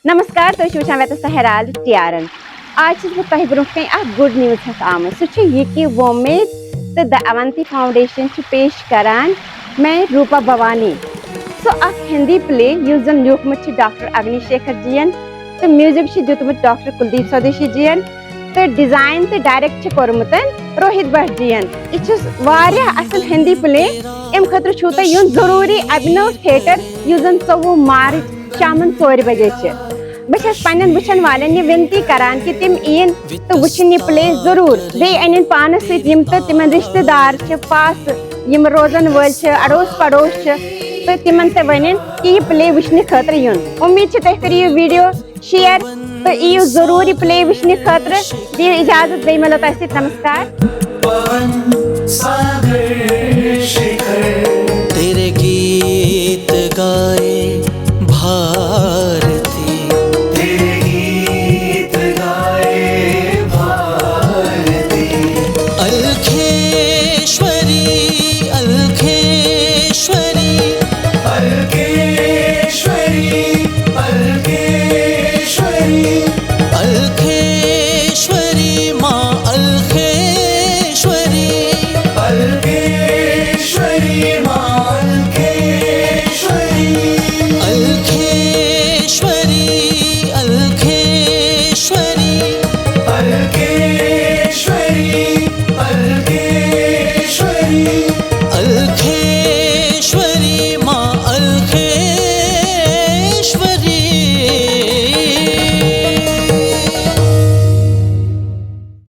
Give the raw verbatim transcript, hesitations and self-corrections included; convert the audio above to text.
نمسکار، تُہۍ چھِو وٕچھان ویتس تہٕ ہیرالڈ ٹی آر این۔ آز چھَس بہٕ تۄہہِ برونٛہہ کَنہِ اکھ good news ہٮ۪تھ آمٕژ۔ سُہ چھُ یہِ کہِ وۄمید تہٕ The Avanti Foundation چھِ پیش کران میں روپا بھوانی، سُہ اکھ ہندی پلے یُس زن لیوٗکھمُت چھُ ڈاکٹر اگنی شیکھر جی ین تہٕ میوزک چھُ دیُتمُت ڈاکٹر کلدیپ سودیشی جی ین تہٕ ڈیزائن تہٕ ڈائریکٹ چھُ کوٚرمُت روہت بٹ جی ین۔ یہِ چھُ واریاہ اصل ہندی پلے، امہِ خٲطرٕ چھُو تۄہہِ یُن ضروٗری ابھنو تھیٹر، یُس زن ژوٚوُہ مارچ شامن ژورِ بجے چھِ۔ بہٕ چھَس پننٮ۪ن وٕچھن والٮ۪ن یہِ وِنتی کران کہِ تِم یِن تہٕ وٕچھِن یہِ پلے ضروٗر۔ بیٚیہِ اَنن پانس سۭتۍ یِم تہٕ تِمن رشتہٕ دار چھِ، پاس یِم روزن وٲلۍ چھِ، اڑوس پڑوس چھِ، تہٕ تِمن تہِ ؤنِن کہِ یہِ پلے وٕچھنہٕ خٲطرٕ یُن۔ اُمید چھِ تُہۍ کٔرِو یہِ ویڈیو شیئر تہٕ یِیِو ضروٗر یہِ پلے وٕچھنہٕ خٲطرٕ۔ دِیِو اجازت، بیٚیہِ مِلو تۄہہِ سۭتۍ۔ نمسکار۔